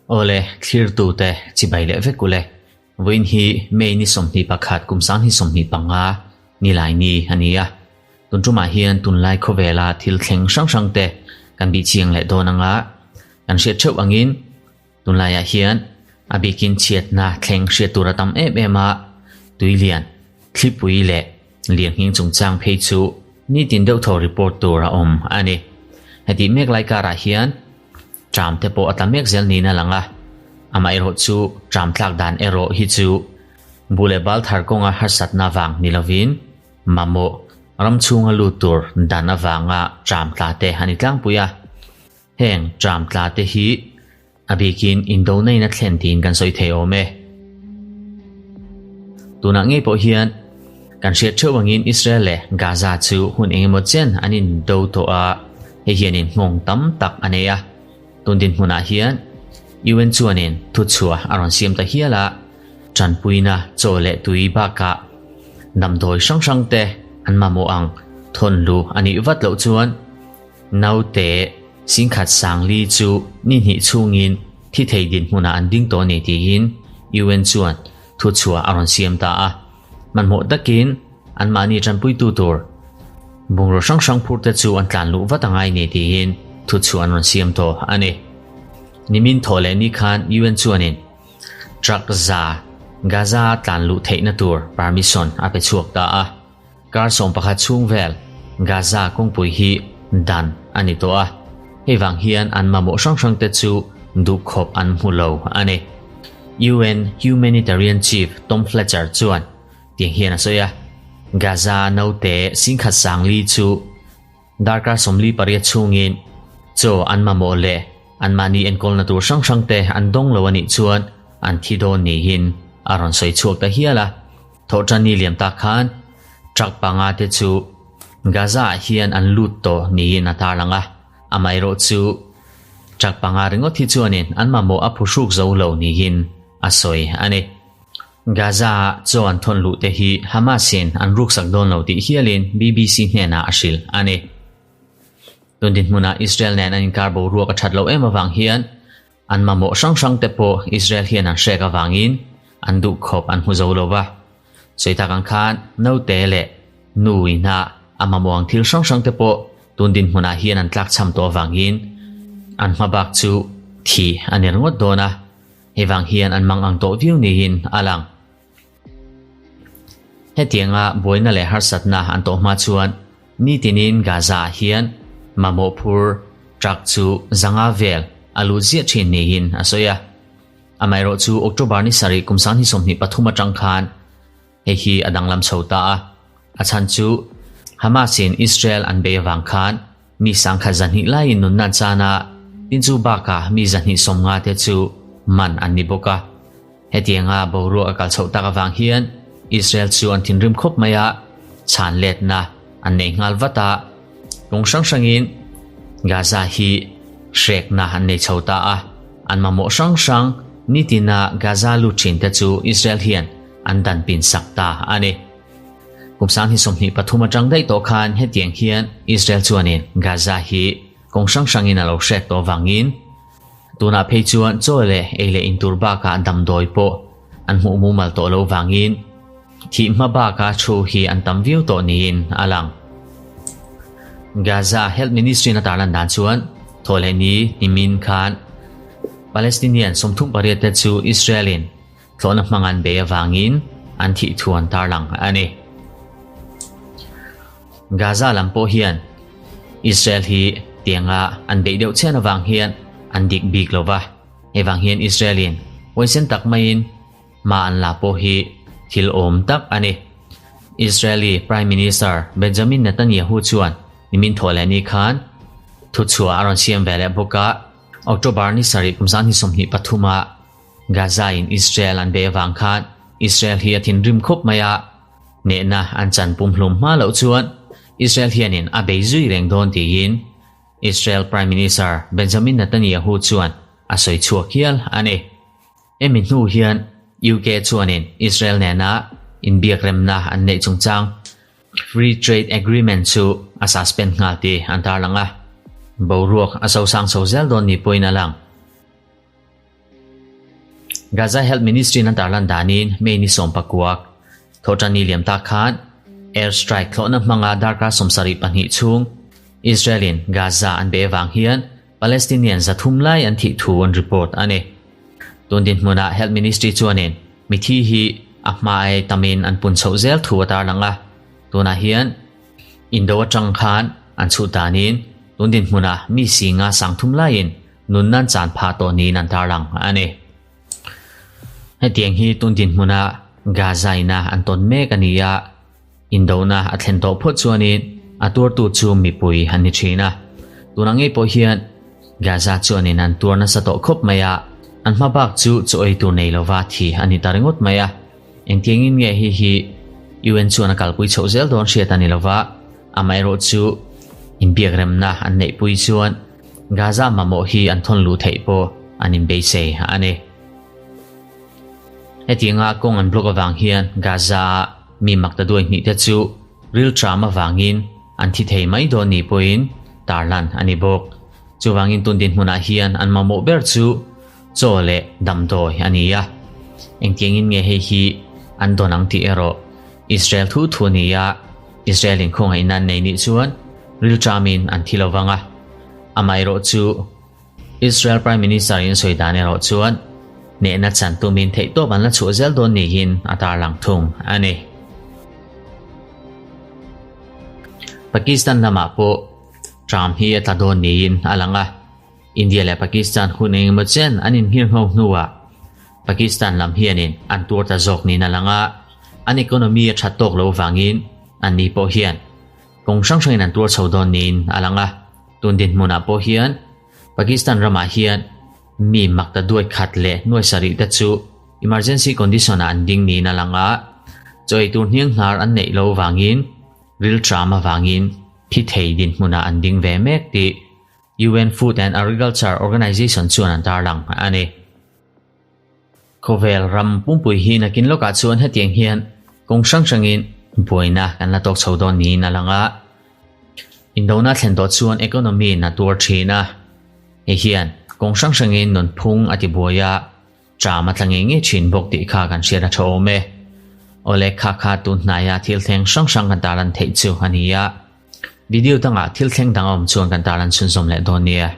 Awle, thlirtute chibai leh vek ule. Vawiin hi May ni 21 kum 2025 nilai ni a ni a. Tun tumah hian tunlai khawvela thil thleng hrang hrangte kan bih chiang leh dawn anga kan hriat theuh angin Tunlaiah hian a bikin chhiatna thleng hriat tur a tam em em a, tuilian, thlipui leh lirnghing chungchang phei chu nitin deuh thaw report tur a awm a ni. Hetih mek lai karah hian tram te pawh a tla mek zel niin a lang a, amaherawh chu tram tlak dan erawh hi chu bu leh bal thar kawnga harsatna vang ni lovin mamawh ram chhunga lut tur dan avanga tram tla te a ni tlangpui a. Heng tram tla te hi a bikin indona-in a thlen tiin kan sawi thei awm e. Tunah ngei pawh hian kan hriat theuh angin Israel leh Gaza chu hun engemaw chen an indo tawh a, hei hianin nghawng tam tak a nei a. Tun dinhmunah hian UN chuanin thuchhuah a rawn siam ta hial a, tanpuina chaw leh tui bakah damdawi hrang hrang te an mamawh ang thawn luh a nih vat loh chuan Naute singkhat sangli chu ni hnih chhungin thi thei dinhmunah an ding tawh a ni tiin UN chuan thuchhuah a rawn siam ta a. Hmanhmawh takin anmahni tanpuitu tur bungraw hrang hrang phurte chu an tlan luh vat a ngai ni tiin thuchhuah an rawn siam tawh a ni. Nimin thawh leh ni khan UN chuanin truck za Gaza a tlan luh theihna tur permission a pe chhuak ta a. Kar 11 chhung vel Gaza kawngpui hi dan a ni tawh a, hei vang hian an mamawh hrang hrang te chu duhkhawp an hmu lo a ni. UN Humanitarian Chief Tom Fletcher chuan tiang hian a sawi a, Gaza naute singkhat sangli chu darkar 48 chhungin chaw an mamawh leh anmahni enkawlna tur hrang hrang te an dawng lo a nih chuan an thi dawn niin a rawn sawi chhuak ta hial a. Thawhṭanni liam tak khan truck panga te chu Gaza-ah hian an lut tawh niin a tarlang a, amaherawh chu truck panga ringawt hi chuanin an mamawh a phuhruk zo lo niin a sawi a ni. Gaza-ah chaw an thawn luh te hi Hamas-in an ruksak dawn lo tih hialin BBC hnenah a hrilh a ni. Tun dinhmunah Israel nen an inkar boruak a ṭhat loh em avang hian An mamawh hrang hrang te pawh Israel hian an hrek avangin an duh khawp an hmu zo lo va. Sawi tak ang khan naute leh nu ina a mamawh ang thil hrang hrang te pawh tun dinhmunah hian an tlakchham tawh avangin an hma bak chu thi a ni ringawt dawn a, hei vang hian an mang ang tawh viau niin a lang. Hetianga buaina leh harsatna an tawh hma chuan nitinin Gaza-ah hian mamawh phur truck chu zanga vel a lut ziah thin niin a sawi a. Amaherawh chu October ni sarih kum 2023 atang khan hei hi a danglam chho ta a. A chhan chu Hamas-in Israel an bei avang khan Mi sangkhat zahnih laiin nunna an chan a, tin chu bakah mi zahnih sawmnga te chu man an ni bawk a. Hetianga boruak a kal chhoh tak avang hian Israel chu an thinrim khawp mai a, chhan letna an nei nghal vat a, kawng hrang hrangin Gaza hi hrekna an nei chho ta a, an mamawh hrang hrang nitina Gaza lut thin te chu Israel hian an dan pin sak ta a ni. Kum 2023 atang daih tawh khan hetiang hian Israel chuanin Gaza hi kawng hrang hrangin a lo hrek tawh avangin tunah phei chuan chaw leh ei leh in tur bakah damdawi pawh an hmuh mumal tawh loh vangin thih hma baka thu hi an tam viau tawh niin a lang. Gaza Health Ministry in a tarlan dan chuan Thawhlehni nimin khan Palestinian 38 te chu Israel in Tlawhna hmang an bei avangin an thih thu an tarlang a ni. Gaza lam pawh hian Israel hi tianga an beih deuh chhian avang hian an dik bik lo va, hei vang hian Israel-in huaisen tak maiin hma an la pawh hi thil awm tak a ni. Israeli Prime Minister Benjamin Netanyahu chuan nimin thawh leh ni khan thuchhuah a rawn siam ve leh bawk a, October ni sarih kum 2023 ah Gaza in Israel an bei avang khan Israel hi a thinrim khawp mai a, hnehna an chan pumhlum hma loh chuan Israel hianin a bei zui reng dawn tiin Israel Prime Minister Benjamin Netanyahu chuan a sawi chhuak hial a ni. Hemi hnu hian UK chuanin Israel nena inbiakremna an neih chungchang Free Trade Agreement chu a suspend nghal tih an tarlang a. Boruak a sosang chho zel dawn ni pawhin a lang. Gaza Health Ministry in a tarlan danin May ni 19, Thawhṭanni liam tak khan air strike thlawhna hmanga darkar 72 chhung Israel in Gaza an be avang hian Palestinian 300 lai an thih thu an report a ni. Tun dinhmunah Health Ministry chuanin mithi hi a hmai tamin an pun chhoh zel thu a tarlang a, tunah hian Indo atang khan an chhuh danin tun dinhmunah mi singa 3000 laiin nunna an chan phah tawh niin an tarlang a ni. Hetiang hi tun dinhmuna Gaza ina an tawn mek a ni a, indona a thlen tawh phawt chuanin a tuartu chu mipui an ni thin a. Tunah ngei pawh hian Gaza chuanin an tuar nasa tawh khawp mai a, an hma bak chu chaw ei tur nei lova thi a ni ta ringawt mai a. Engtiangin nge hei hi UN chuan a kalpui chhoh zel dawn hriat a ni lova, amaherawh chu inbiakremna an neihpui chuan Gaza mamawh hi an thawn luh theih pawh an inbeisei a ni. Hetianga kawng an block avang hian Gaza-a mi makta duai hnih te chu rilṭam avangin an thi thei mai dawn ni pawhin tarlan a ni bawk. Chuvangin tun dinhmunah hian an mamawh ber chu chaw leh damdawi a ni a. Engtiangin nge hei hi an dawn ang tih erawh Israel thu thu a ni a, Israel in khawngaihna an nei nih chuan rilṭamin an thi lo vang a. Amaherawh chu Israel Prime Minister in sawi dan erawh chuan hnehna chan tumin theihtawp an la chhuah zel dawn niin a tarlang thung a ni. Pakistan lamah pawh ṭam hi a tla dawn niin a lang a. India leh Pakistan hun engemaw chen an inhirngho hnuah Pakistan lam hianin an tuar ta zawk niin a lang a, an economy a that tawk lo vangin anni pawh hian kawng hrang hrangin an tuar chho dawn niin a lang a. Tun dinhmunah pawh hian Pakistan ramah hian mi makta duai khat leh nuai sarih te chu emergency condition ah an ding niin a lang a, chaw ei tur hniang hnar an neih lo vangin rilṭam avangin thi thei dinhmunah an ding ve mek tih UN Food and Agriculture Organization chuan an tarlang a ni. Khawvel ram pumpui hi nakin lawkah chuan hetiang hian kawng hrang hrangin buaina kan la tawk chho dawn niin a lang a. Indona thlen tawh chuan economy in a tuar thin a. Hei hian kawng hrang hrangin nunphung a ti buai a, ṭam a tla ngei ngei thin bawk tih kha kan hriat a tha awm e. Awle kha kha tun hnaia thil thleng hrang hrang kan tarlan theih chu a ni a. Video dangah thil thleng dang a awm chuan kan tarlan chhunzawm leh dawn nia.